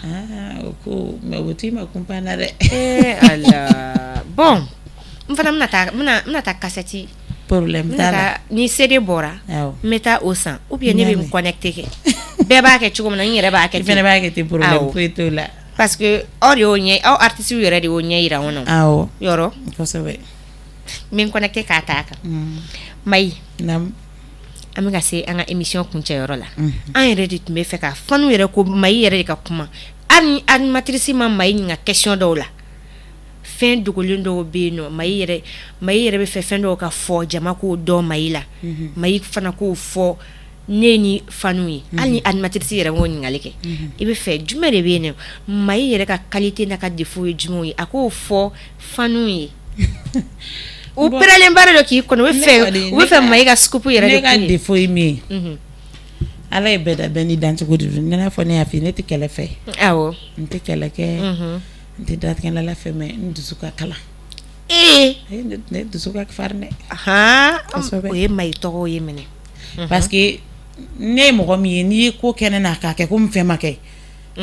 O ko mais o t'i ma kunpan na dɛ. Ee Ala. Bon, n fana bɛna taa, n bɛna taa cassette Problème t'a la. Ni CD bɔra, n bɛ taa o san ou bien ne bɛ n connecter kɛ. Bɛɛ b'a kɛ cogo min na, n yɛrɛ b'a kɛ ten. I fana b'a kɛ ten, problème foyi t'o la. Parce que aw de y'o ɲɛ, aw artistes yɛrɛ de y'o ɲɛ jira anw na. Awɔ. Yɔrɔ? Kosɛbɛ. N bɛ n connecter k'a t'a kan. Mayi. Naamu. An bɛ ka se an ka émission kuncɛyɔrɔ la. An yɛrɛ de tun bɛ fɛ ka fanu yɛrɛ ko Mayi yɛrɛ de ka kuma. Hali ni animatrice ma Mayi ɲininka question dɔw la. Fɛn dogolen dɔw bɛ yen nɔ, Mayi yɛrɛ bɛ fɛ fɛn dɔw ka fɔ jama k'o dɔn Mayi la. Mayi fana k'o fɔ ne ni fanu ye. Hali ni animatrice yɛrɛ m'o ɲininkali kɛ. I bɛ fɛ jumɛn de bɛ yen nɔ, Mayi yɛrɛ ka qualité n'a ka défaut ye jumɛnw ye, a k'o fɔ fanu ye. U pɛrɛnlen ba de don k'i kɔnɔ, u bɛ fɛ Mayi ka scoop yɛrɛ de Ne ka défaut ye min ye, Ala ye bɛɛ da bɛɛ n'i dancogo de don. I n'a fɔ ne y'a f'i ye, ne tɛ kɛlɛ fɛ. N tɛ kɛlɛ kɛ, n tɛ datigɛndala fɛ, mais n dusu ka kalan. Ee! Ne dusu ka farin dɛ. Kosɛbɛ. O ye Mayi tɔgɔ ye minɛ. Parce que ne ye mɔgɔ min ye, n'i ye ko kɛ ne na k'a kɛ komi fɛn ma kɛ,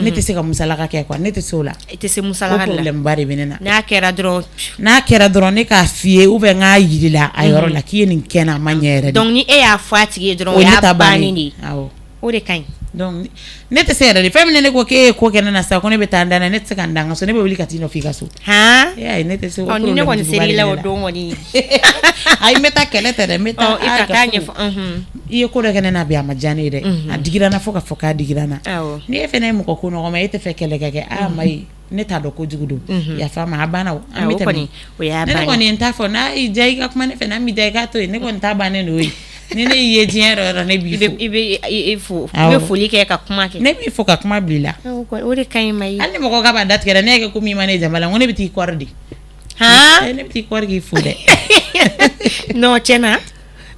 ne tɛ se ka musalaka kɛ quoi, ne tɛ se o la. I tɛ se musalaka la. O problème ba de bɛ ne na. N'a kɛra dɔrɔn. N'a kɛra dɔrɔn, ne k'a f'i ye ou bien n k'a yir'i la a yɔrɔ la k'i ye nin kɛ n na, a ma ɲɛ yɛrɛ de. Donc ni e y'a fɔ a tigi ye dɔrɔn, o y'a bannen de ye. Awɔ. O de ka ɲi. Donc ne tɛ se yɛrɛ de, fɛn min ne ko k'e ye ko kɛ ne na sisan ko ne bɛ taa n da n'a ye, ne tɛ se ka n da n ka so, ne bɛ wuli ka t'i nɔfɛ i ka so. Han? E y'a ye, ne tɛ se o. Ni ne kɔni ser'i la o don kɔni. Ayi, n bɛ taa, kɛlɛ tɛ dɛ, n bɛ taa. I ka taa ɲɛfɔ. I ye ko dɔ kɛ ne na bi, a ma diya ne ye dɛ. A digira n na fo ka fɔ k'a digira n na. Ni e fana ye mɔgɔ ko nɔgɔma ye, e tɛ fɛ kɛlɛ ka kɛ, aa Mayi, ne t'a dɔn kojugu don, yafa n ma, a banna o, an bɛ tɛmɛ. O y'a Ne kɔni n t'a fɔ, n'a y'i diya i ka kuma ne fɛ, n'a m'i diya i k'a to yen, ne kɔni ta bannen don o ye. Ni ne y'i ye diɲɛ yɔrɔ o yɔrɔ, ne b'i fo. I bɛ fo, i bɛ foli kɛ ka kuma kɛ. Ne b'i fo ka kuma bila i la. O de ka ɲi Mayi. Hali ni mɔgɔ ka b'a datigɛ ne y'a kɛ komi i ma ne jama la, n ko ne bɛ t'i kɔrɔ de. Han? Ne bɛ t'i kɔrɔ k'i fo dɛ. Non, tiɲɛ na,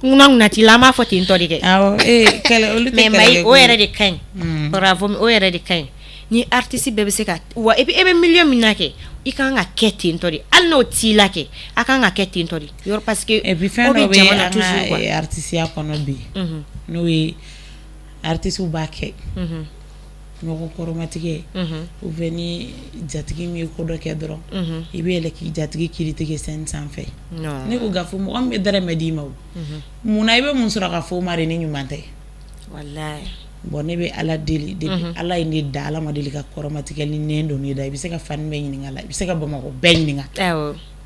ŋunanŋunan t'i la, an b'a fɔ ten tɔ de kɛ. Awɔ, ee kɛlɛ olu tɛ. Mais Mayi, o yɛrɛ de ka ɲi. Bravo, o yɛrɛ de ka ɲi. Ni artiste bɛɛ bɛ se ka wa e bɛ milieu min na kɛ, i kan ka kɛ ten tɔ de, hali n'o t'i la kɛ, a kan ka kɛ ten tɔ de yɔrɔ, parce que et puis fɛn dɔ bɛ an ka artisiya kɔnɔ bi, n'o ye artistes b'a kɛ ɲɔgɔn kɔrɔmatigɛ, ou bien ni jatigi min ye ko dɔ kɛ dɔrɔn, i bɛ yɛlɛ k'i jatigi critiquer scène sanfɛ. Ne ko Gafu, mɔgɔ min bɛ dɛrɛmɛ d'i ma, o munna i bɛ mun sɔrɔ ka fɔ o ma de ni ɲuman tɛ? Walayi. Bon, ne bɛ Ala deli depuis Ala ye ne da, Ala ma deli ka kɔrɔmatigɛli nɛn don ne da. I bɛ se ka fan bɛɛ ɲininka la, i bɛ se ka Bamakɔ bɛɛ ɲininka.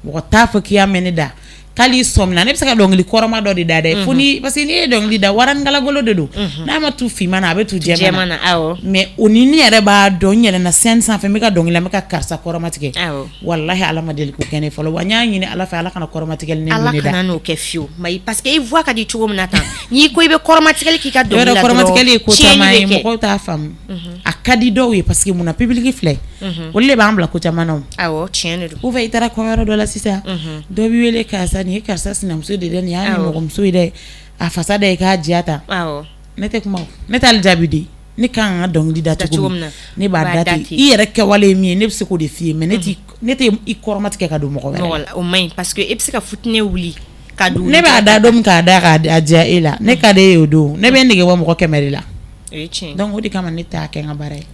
Mɔgɔ t'a fɔ k'i y'a mɛn ne da k'ale sɔmina ne bɛ se ka dɔnkili kɔrɔma dɔ de da dɛ, fo ni, parce que n'i ye dɔnkili da, waraninkalagolo de don, n'a ma tu finman na, a bɛ tu jɛman na. Mais o ni ne yɛrɛ b'a dɔn, n yɛlɛnna scène sanfɛ, n bɛ ka dɔnkili la, n bɛ ka karisa kɔrɔmatigɛ, walahi Ala ma deli k'o kɛ ne fɔlɔ. Wa n y'a ɲini Ala fɛ, Ala kana kɔrɔmatigɛli nɛn don ne da. Ala kana n'o kɛ fiyewu Mayi, parce que i voix ka di cogo min na tan, n'i ko i bɛ kɔrɔmatigɛli k'i ka dɔnkili la dɔrɔn, kɔrɔmatigɛli ye ko caman ye, mɔgɔw t'a faamu. A ka di dɔw ye parce que munna, public filɛ, olu de b'an bila ko caman na. Awɔ, tiɲɛ de don. Ou bien i taara kɔɲɔyɔrɔ dɔ la sisan, dɔ b'i wele, karisa, nin ye karisa sinamuso de dɛ, nin y'a nimɔgɔmuso ye dɛ, a fasa da i k'a diya ta. Ne tɛ kuma, ne t'ale jaabi de. Ne kan ka dɔnkili da cogo min na, ne b'a da ten. I yɛrɛ kɛwale ye min ye, ne bɛ se k'o de f'i ye, mais ne tɛ i kɔrɔmatigɛ ka don mɔgɔ wɛrɛ la. O man ɲi, parce que e bɛ se ka futinɛ wuli ka don. Ne b'a da don min k'a da k'a diya e la, ne ka di e ye o don, ne bɛ n nege bɔ mɔgɔ 100 de la. O ye tiɲɛ ye. Donc o de kama ne t'a kɛ n ka baara ye.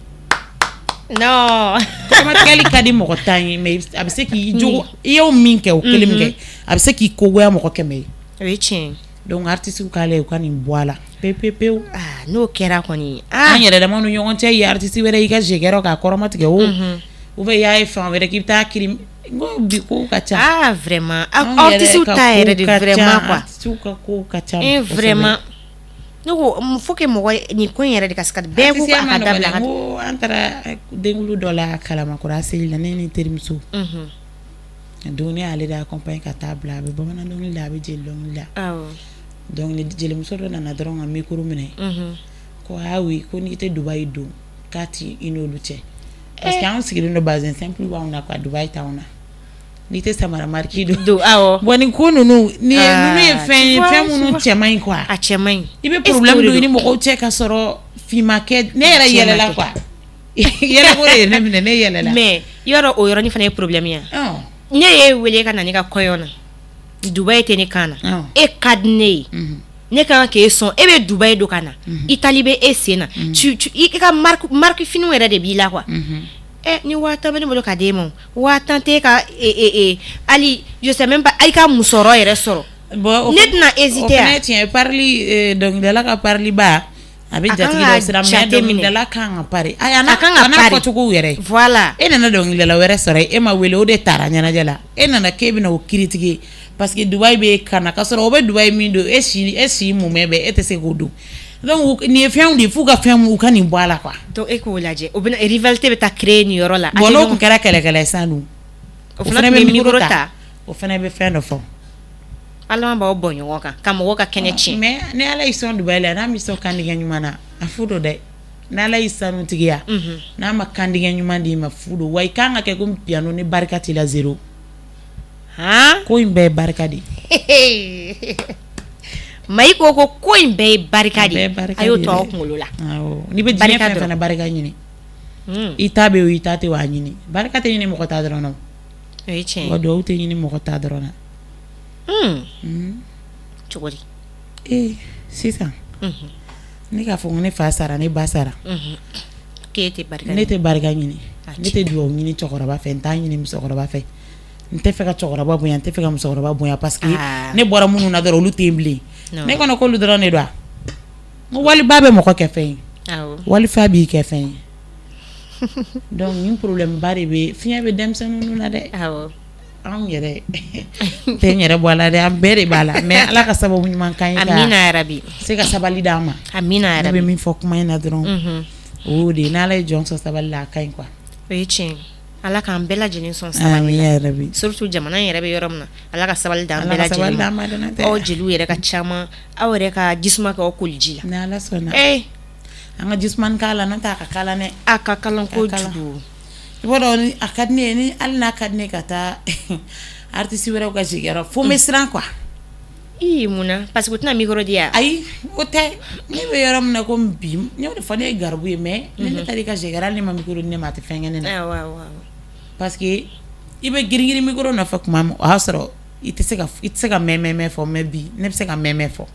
Non. Kɔrɔmatigɛli ka di mɔgɔ 10 ye, mais a bɛ se k'i jogo, i y'o min kɛ, o kelen min kɛ, a bɛ se k'i kogoya mɔgɔ 100 ye. O ye tiɲɛ ye. Donc artistes k'a lajɛ u ka nin bɔ a la pewu pewu pewu. Aa, n'o kɛra kɔni. An yɛrɛ dama ni ɲɔgɔn cɛ, ye artiste wɛrɛ y'i ka jeu kɛyɔrɔ k'a kɔrɔmatigɛ o, ou bien i y'a ye fan wɛrɛ k'i bɛ taa kiri, n ko bi kow ka ca. Ah vraiment, artistes ta yɛrɛ de vraiment quoi. Artistes ka kow ka ca. Vraiment. Ne ko faut que mɔgɔ nin ko in yɛrɛ de ka se ka bɛɛ ko a ka dabila. N ko an taara denkunli dɔ la Kalabankɔrɔ seli la, ne ni terimuso. Donc ne y'ale de accompagner ka taa bila, a bɛ bamanan dɔnkili da, a bɛ jeli dɔnkili da. Donc jelimuso dɔ nana dɔrɔn ka micro minɛ. Ko ah oui, ko n'i tɛ Dubayi don, k'a t'i i n'olu cɛ. Parce que anw sigilen don bazin simple b'anw na quoi, Dubayi t'anw na. N'i tɛ samara marque don. Awɔ. Bon, nin ko ninnu nin ye ninnu ye fɛn ye, fɛn minnu cɛ man ɲi quoi. A cɛ man ɲi. I bɛ problème don i ni mɔgɔw cɛ ka sɔrɔ finma kɛ, ne yɛrɛ yɛlɛla quoi. Yɛlɛko de ye ne minɛ, ne yɛlɛla. Mais i b'a dɔn o yɔrɔnin fana ye problème ye. Ne y'e wele ka na ne ka kɔɲɔ na, Dubayi tɛ ne kan na, e ka di ne ye. Ne ka kan k'e sɔn, e bɛ Dubayi don ka na, Italie bɛ e sen na, i ka marque finiw yɛrɛ de b'i la quoi. Ni 50 000 bɛ ne bolo ka d'e ma, 50 000 t'e ka hali je sais même pas i ka musɔrɔ yɛrɛ sɔrɔ. Bon, ne tɛna hésiter. O fana ye tiɲɛ ye. Parili, dɔnkilidala ka pariliba, a bɛ jatigi dɔ siran, mais dɔnkilidala kan ka pari. Ayi, a n'a kan ka pari fɔcogo yɛrɛ. Voilà. E nana dɔnkilidala wɛrɛ sɔrɔ, e ma wele, o de taara ɲɛnajɛ la, e nana k'e bɛna o critiquer parce que Dubaï bɛ ka na, ka sɔrɔ o bɛ Dubaï min don, e si mumɛ bɛɛ, e tɛ se k'o don. Donc nin ye fɛnw de ye f'u ka fɛn, u ka nin bɔ a la quoi. Donc e k'o lajɛ, o bɛna rivalité bɛ taa créer nin yɔrɔ la. Bon, n'o tun kɛra kɛlɛkɛla ye sisan dun? O fana bɛ micro ta. O fana bɛ fɛn dɔ fɔ. Ala b'aw bɔ ɲɔgɔn kan ka mɔgɔw ka kɛnɛ tiɲɛ. Mais ni Ala y'i sɔn Dubaï la, n'a m'i sɔn kandigɛ ɲuman na, a fu don dɛ. N'Ala y'i sanutigiya, n'a ma kandigɛ ɲuman d'i ma, fu don. Wa i kan ka kɛ komi piano, ni barika t'i la, zéro. Ko in bɛɛ ye barika de ye. Mayi ko in bɛɛ ye barika de ye. A y'o to aw kunkolo la. N'i bɛ diɲɛ fɛn fana, barika ɲini. I ta bɛ, i ta tɛ, wa ɲini. Barika tɛ ɲini mɔgɔ ta dɔrɔn na. O ye tiɲɛ. Wa duwawu tɛ ɲini mɔgɔ ta dɔrɔn na. Cogo di? Ee, sisan ne k'a fɔ ko ne fa sara, ne ba sara. K'e tɛ barika? Ne tɛ barika ɲini, ne tɛ duwawu ɲini cɛkɔrɔba fɛ, n t'a ɲini musokɔrɔba fɛ. N tɛ fɛ ka cɛkɔrɔba bonya, n tɛ fɛ ka musokɔrɔba bonya, parce que ne bɔra minnu na dɔrɔn, olu tɛ yen bilen. Ne kɔnɔ k'olu dɔrɔn de don. Waliba bɛ mɔgɔ kɛ fɛn ye, walifa b'i kɛ fɛn ye. Donc nin problème ba de bɛ, fiɲɛ bɛ denmisɛnnin na dɛ. Anw yɛrɛ tɛ n yɛrɛ bɔ a la dɛ, an bɛɛ de b'a la. Mais Ala ka sababu ɲuman k'an ye. Amina yarabi. Se ka sabali d'an ma. Amina yarabi. Ne bɛ min fɔ kuma in na dɔrɔn, o y'o de ye. N'Ala ye jɔn sɔn sabali la, a ka ɲi quoi. O ye tiɲɛ. Ala k'an bɛɛ lajɛlen sɔn sabali la. Yarabi. Surtout jamana in yɛrɛ bɛ yɔrɔ min na, Ala ka sabali d'an bɛɛ lajɛlen ma. Aw jeliw yɛrɛ ka caman, aw yɛrɛ ka jisuma kɛ aw koliji la. Ni Ala sɔnna. Ee, an ka jisuma k'a la, n'o tɛ a ka kalan dɛ. A ka kalan kojugu. I b'a dɔn, a ka di ne ye ni, hali n'a ka di ne ka taa artiste wɛrɛw ka sigiyɔrɔ, fo n bɛ siran quoi. Ii, mun na? Parce que u tɛna micro di yan. Ayi, o tɛ. Ne bɛ yɔrɔ min na komi bi, n y'o de fɔ, ne ye garibu ye, mais ni ne taara i ka sigiyɔrɔ, hali ne ma micro di ne ma, a tɛ fɛn kɛ ne na. Parce que i bɛ girin girin micro nɔfɛ tuma min, o y'a sɔrɔ i tɛ se ka mɛn mɛn fɔ. Mais bi, ne bɛ se ka mɛn mɛn fɔ.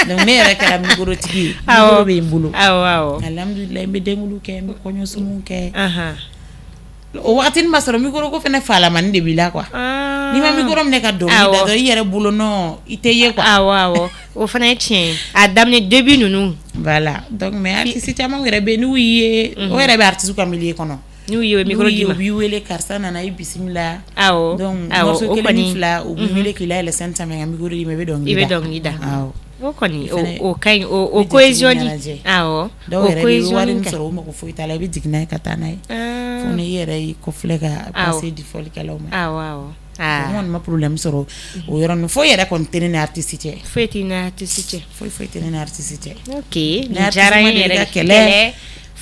Donc ne yɛrɛ kɛra micro tigi ye, micro bɛ n bolo. Awɔ awɔ. Alhamdulilayi, n bɛ denkundi kɛ, n bɛ kɔɲɔsumu kɛ. O wagati b'a sɔrɔ micro ko fana falamani de b'i la quoi. N'i ma micro minɛ ka dɔnkili da dɔrɔn, i yɛrɛ bolo nɔ, i tɛ ye quoi. Awɔ, o fana ye tiɲɛ ye, a daminɛ début ninnu. Voilà. Donc mais artiste caman yɛrɛ bɛ yen, n'u y'i ye, o yɛrɛ bɛ artiste ka milieu kɔnɔ. N'u ye micro d'i ma, u b'i wele: "Karisa nana, i bisimila." Donc morceau kelen ni fila, u b'i wele k'i layɛlɛ scène sanfɛ ka micro d'i ma, i bɛ dɔnkili da. I bɛ dɔnkili da. Awɔ. O kɔni, o ka ɲi, o cohésion di. Awɔ. Dɔw yɛrɛ bɛ wari min sɔrɔ, u mago foyi t'a la, i bɛ jigin n'a ye ka taa n'a ye. Fo ni i yɛrɛ y'i kɔfilɛ ka passer di fɔlikɛlaw ma. Awɔ awɔ. N kɔni ma problème sɔrɔ o yɔrɔ ninnu, foyi yɛrɛ kɔni tɛ ne ni artiste cɛ. Foyi t'i ni artiste cɛ. Foyi foyi tɛ ne ni artiste cɛ. Ok, nin diyara n ye yɛrɛ. Kɛlɛ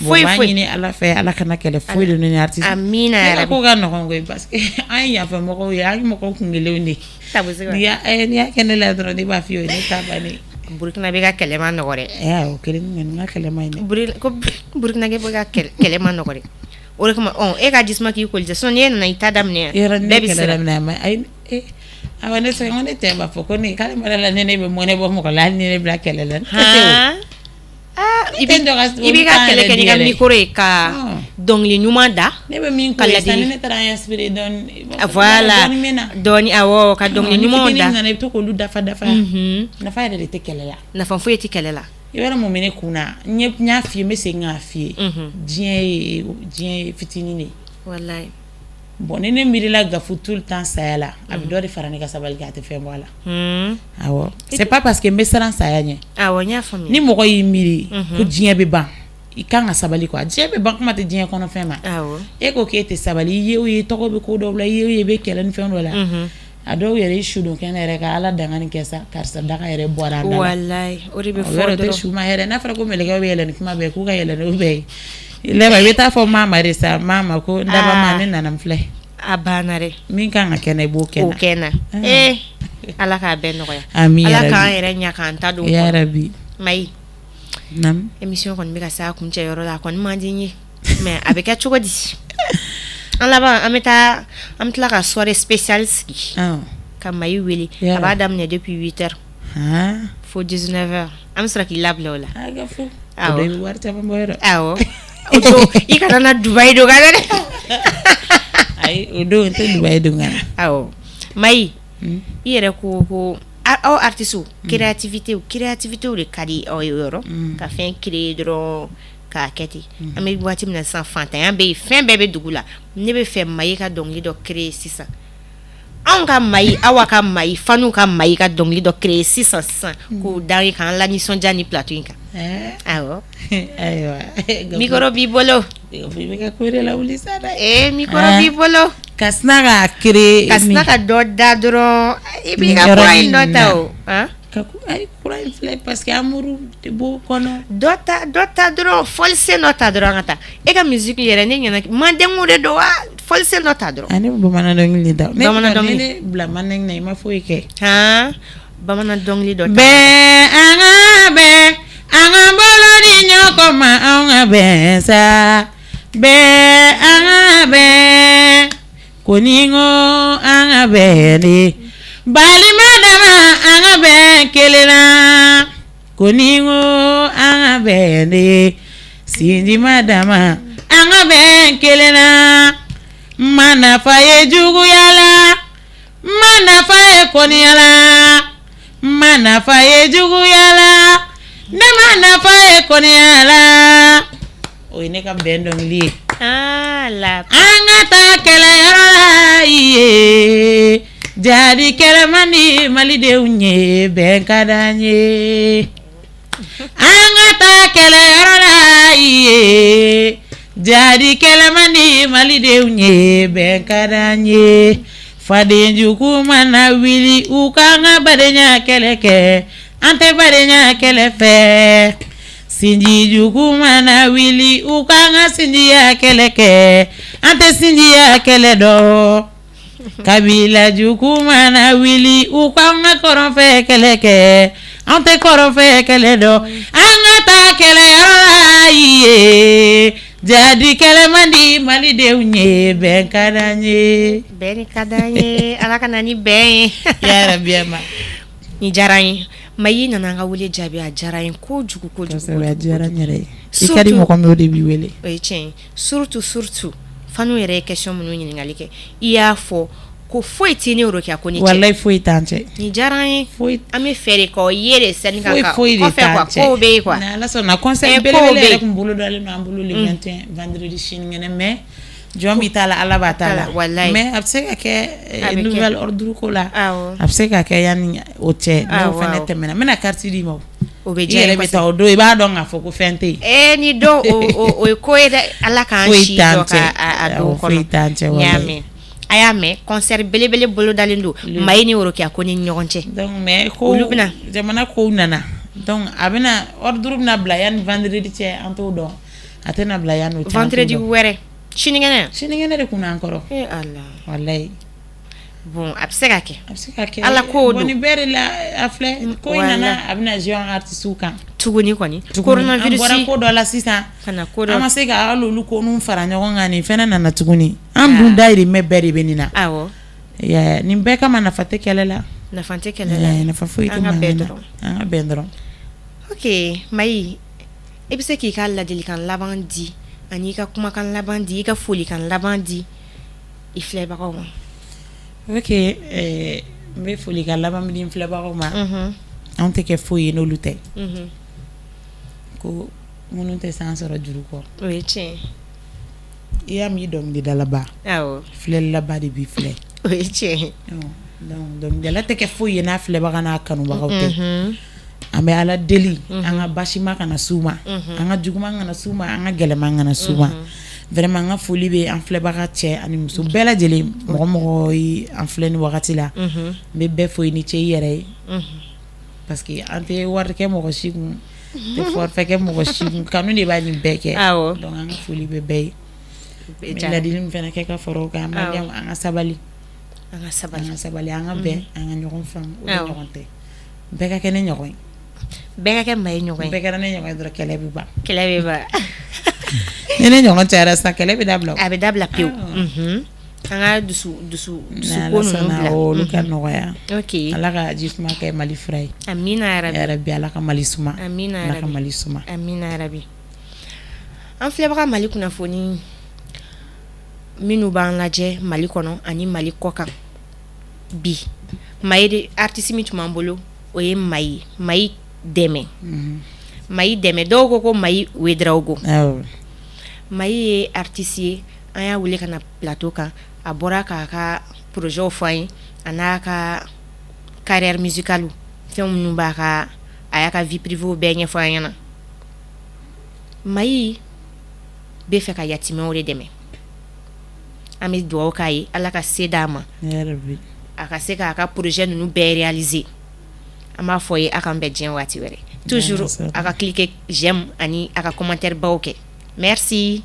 foyi foyi ɲini Ala fɛ, Ala kana kɛlɛ foyi don ne ni artiste. Amina yarabi. Ko ka nɔgɔn koyi, parce que an ye yanfɛ mɔgɔw ye, an ye mɔgɔw kun kelenw de ye. N'i y'a kɛ ne la dɔrɔn, ne b'a f'i ye, o ye ne ta bannen. Burukina bɛ ka kɛlɛ ma nɔgɔ dɛ. O kelen kɔni, n ka kɛlɛ ma ɲi dɛ. Ko Burukina bɛ ka kɛlɛ ma nɔgɔ dɛ. O de kama e ka jisuma k'i koli sinon n'e nana i ta daminɛ yan. Bɛɛ bɛ siran. Daminɛ a ma, ayi, awɔ, ne sɛ, ne tɛ b'a fɔ ko ne k'ale ma la, ne bɛ mɔnɛ bɔ mɔgɔ la, hali ni ne bila kɛlɛ la. I b'i ka kɛlɛ kɛ n'i ka micro ye ka dɔnkili ɲuman da. Ne bɛ min ka ladili, ne taara inspiré dɔɔni. Voilà, dɔɔni, awɔ, ka dɔnkili ɲumanw da. Nana, i bɛ to k'olu dafa dafa. Nafa yɛrɛ de tɛ kɛlɛ la. Nafa foyi tɛ kɛlɛ la. I b'a dɔn mun bɛ ne kun na? N y'a f'i ye, n bɛ segin k'a f'i ye. Diɲɛ ye fitinin de ye. Walayi. Bon, ni ne miirila Gafu tout le temps saya la, a bɛ dɔ de fara ne ka sabali kan, a tɛ fɛn bɔ a la. Awɔ, c'est pas parce que n bɛ siran saya ɲɛ. Awɔ, n y'a faamuya. Ni mɔgɔ y'i miiri ko diɲɛ bɛ ban, i kan ka sabali quoi. Diɲɛ bɛ ban, kuma tɛ diɲɛ kɔnɔ fɛn ma. E ko k'e tɛ sabali, i ye o ye, tɔgɔ bɛ ko dɔw la, i ye o ye, i bɛ kɛlɛ ni fɛn dɔ la. A dɔw yɛrɛ, i su don kɛnɛ yɛrɛ ka Ala danga nin kɛ sa, karisa daga yɛrɛ bɔra a da la. Walayi, o de bɛ fɔ dɔrɔn. O tɛ su ma hɛrɛ. N'a fɔra ko mɛlɛkɛw bɛ yɛlɛ ni kuma bɛɛ, k'u ka yɛlɛ n'o bɛɛ ye. Laban, i bɛ taa fɔ maa ma de sa, maa ma ko n daba ma, ne nana, n filɛ. A banna dɛ. Min kan ka kɛ n na, i b'o kɛ n na. O kɛ n na. Ee, Ala k'a bɛɛ nɔgɔya. Ami. Ala k'an yɛrɛ ɲɛ k'an ta don. Yarabi. Mayi. Naamu. Émission kɔni bɛ ka se a kuncɛ yɔrɔ la, a kɔni man di n ye, mais a bɛ kɛ cogo di? An laban, an bɛ taa, an bɛ tila ka soirée spéciale sigi. Ka Mayi wele. A b'a daminɛ depuis 8 heures. Fo 19 heures. An bɛ sɔrɔ k'i labila o la. Awɔ. Wari caman bɔ yɔrɔ. Awɔ. O don, i kana na Dubayi don kan dɛ. Ayi, o don n tɛ Dubayi don kan. Awɔ. Mayi. I yɛrɛ ko aw artistes créativité de ka di aw ye yɔrɔ ka fɛn créer dɔrɔn k'a kɛ ten. An bɛ waati min na sisan, fantanya bɛ yen, fɛn bɛɛ bɛ dugu la. Ne bɛ fɛ Mayi ka dɔnkili dɔ créer sisan. Anw ka Mayi, Awa ka Mayi, fanw ka Mayi ka dɔnkili dɔ créer sisan sisan k'o da k'an la nisɔndiya ni plateau in kan. Awɔ, ayiwa. Micro b'i bolo. I bɛ ka ko de lawuli sa dɛ. Ee, micro b'i bolo. Ka sina k'a créer. Ka sina ka dɔ da dɔrɔn, i b'i ka kura in dɔ ta o. Ka kura in filɛ parce que amour de b'o kɔnɔ. Dɔ ta, dɔ ta dɔrɔn, fɔlisen dɔ ta dɔrɔn an ka taa. E ka musique yɛrɛ, ne ɲɛna mandenko de don wa? Fɔlisen dɔ ta dɔrɔn. Ne bɛ bamanan dɔnkili de da. Bamanan dɔnkili. Ne bila mandeng na, i ma foyi kɛ. Han, bamanan dɔnkili dɔ ta. Bɛn, an ka bɛn, an ka bolo di ɲɔgɔn ma, an ka bɛn sa. Bɛn, an ka bɛn, ko ni ko an ka bɛn de. Balima dama, an ka bɛn kelen na. Ko ni ko an ka bɛn de. Sinjima dama, an ka bɛn kelen na. Ma nafa ye juguya la, ma nafa ye kɔniya la, ma nafa ye juguya la, ne ma nafa ye kɔniya la. O ye ne ka bɛn dɔnkili ye. La. An ka taa kɛlɛyɔrɔ la ye. Jadi kɛlɛ man di malidenw ye, bɛn ka d'an ye. An ka taa kɛlɛyɔrɔ la ye. Jadi kɛlɛ man di malidenw ye, bɛn ka d'an ye. Fadenjugu mana wuli, u k'an ka badenya kɛlɛ kɛ, an tɛ badenya kɛlɛ fɛ. Sinjijugu mana wuli, u k'an ka sinjiya kɛlɛ kɛ, an tɛ sinjiya kɛlɛ dɔn. Kabila jugu mana wuli, u k'an ka kɔrɔnfɛ kɛlɛ kɛ, an tɛ kɔrɔnfɛ kɛlɛ dɔn. An ka taa kɛlɛyɔrɔ la ye. Jadi kɛlɛ man di malidenw ye, bɛn ka d'an ye. Bɛn ka d'an ye, Ala ka na ni bɛn ye. Ya rabi ma. Nin diyara n ye. Mayi nana an ka wele jaabi, a diyara n ye kojugu kojugu. Kosɛbɛ, a diyara n yɛrɛ ye. I ka di mɔgɔ min, o de b'i wele. O ye tiɲɛ ye. Surtout fanw yɛrɛ ye question minnu ɲininkali kɛ, i y'a fɔ ko foyi tɛ ne Rokia Kone cɛ. Walayi, foyi t'an cɛ. Nin diyara n ye. Foyi. An bɛ fɛ de k'o ye de scène kan. Foyi de kɔfɛ t'an quoi, cɛ. Kow bɛ yen quoi. Ni Ala sɔnna, concert belebele yɛrɛ kun bolo dalen don an bolo le 21, vendredi, sinikɛnɛ, mais jɔn b'i ta la, Ala b'a ta la. Walayi. Mais a bɛ se ka kɛ nouvel ordre ko la. Awɔ. A bɛ se ka kɛ yanni o cɛ, n'o fana tɛmɛna, n bɛna carte d'i ma. O bɛ I yɛrɛ bɛ taa o don, i b'a dɔn k'a fɔ ko fɛn tɛ yen. Ee, ni don o ye ko ye dɛ, Ala k'an si jɔ ka a don kɔnɔ. Foyi t'an cɛ. N y'a mɛn. A y'a mɛn, concert belebele bolo dalen don Mayi ni Rokia Kone ni ɲɔgɔn cɛ. Donc mais ko olu bɛna jamana kow nana, donc a bɛna ordre bɛna bila yanni vendredi cɛ, an t'o dɔn. A tɛna bila yanni o cɛ. Vendredi wɛrɛ, sinikɛnɛ. Sinikɛnɛ de kun an kɔrɔ. Ee Ala. Walayi. Bon, a bɛ se ka kɛ. A bɛ se ka kɛ. Ala ko don. Bon, nin bɛɛ de la, a filɛ, ko in nana, a bɛna jouer an artistes kan. Tuguni kɔni. Coronavirus. An bɔra ko dɔ la sisan. Ka na ko dɔ. An ma se ka hali olu ko ninnu fara ɲɔgɔn kan, nin fɛnɛ nana tuguni. An dun dayirimɛ bɛɛ de bɛ nin na. Awɔ. Nin bɛɛ kama, nafa tɛ kɛlɛ la. Nafa tɛ kɛlɛ la. Nafa foyi tɛ. An ka bɛn dɔrɔn. An ka bɛn dɔrɔn. Ok, Mayi, i bɛ se k'i ka ladilikan laban di ani i ka kumakan laban di, i ka folikan laban di i filɛbagaw ma. Ok, n bɛ folikan laban min di n filɛbagaw ma, anw tɛ kɛ foyi ye n'olu tɛ. Ko minnu tɛ san sɔrɔ juru kɔ. O ye tiɲɛ. I y'a mɛn dɔnkilidalaba, awɔ, filɛlilaba de b'i filɛ. O ye tiɲɛ. Donc dɔnkilidala tɛ kɛ foyi ye n'a filɛbaga n'a kanubagaw tɛ. An bɛ Ala deli, an ka basima kana s'u ma, an ka juguman kana s'u ma, an ka gɛlɛman kana s'u ma. Vraiment, an ka foli bɛ an filɛbaga cɛ ani muso bɛɛ lajɛlen, mɔgɔ mɔgɔ ye an filɛ ni wagati la, n bɛ bɛɛ fo, i ni ce i yɛrɛ ye, parce que an tɛ wari kɛ mɔgɔ si kun, tɛ forfait kɛ mɔgɔ si kun, kanu de b'a nin bɛɛ kɛ. Donc an ka foli bɛ bɛɛ ye. N bɛ ladili min fana kɛ ka fara o kan, an ka sabali, an ka sabali, an ka sabali, an ka bɛn, an ka ɲɔgɔn faamu, o de ɲɔgɔn tɛ. Bɛɛ ka kɛ ne ɲɔgɔn ye. Bɛɛ ka kɛ Mayi ɲɔgɔn ye. Bɛɛ kɛra ne ɲɔgɔn ye dɔrɔn, kɛlɛ bɛ ban. Kɛlɛ bɛ ban. Ni ne ɲɔgɔn cayara sisan, kɛlɛ bɛ dabila. A bɛ dabila pewu. An ka dusu dusu dusu ko ninnu bila. Olu ka nɔgɔya. Ok. Ala ka ji suma kɛ Mali fura ye. Amina yarabi. Yarabi, Ala ka Mali suma. Amina Ala ka Mali suma. Amina yarabi. An filɛbaga Mali kunnafoni minnu b'an lajɛ Mali kɔnɔ ani Mali kɔ kan, bi Mayi de, artiste min tun b'an bolo, o ye Mayi, Mayi Dɛmɛ, Mayi Dɛmɛ. Dɔw ko ko Mayi Ouédraogo. Mayi ye artiste ye, an y'a wele ka na plateau kan. A bɔra k'a ka projetw fɔ an ye, a n'a ka carrière musicale, fɛn minnu b'a ka, a y'a ka vie privée bɛɛ ɲɛfɔ an ɲɛna. Mayi bɛ fɛ ka yatimɛw de dɛmɛ. An bɛ dugawu k'a ye, Ala ka se d'a ma, a ka se k'a ka projet ninnu bɛɛ réaliser. An b'a fɔ ye, a k'an bɛn diɲɛ waati wɛrɛ. Toujours a ka cliquer j'aime ani a ka commentaire baw kɛ. Merci.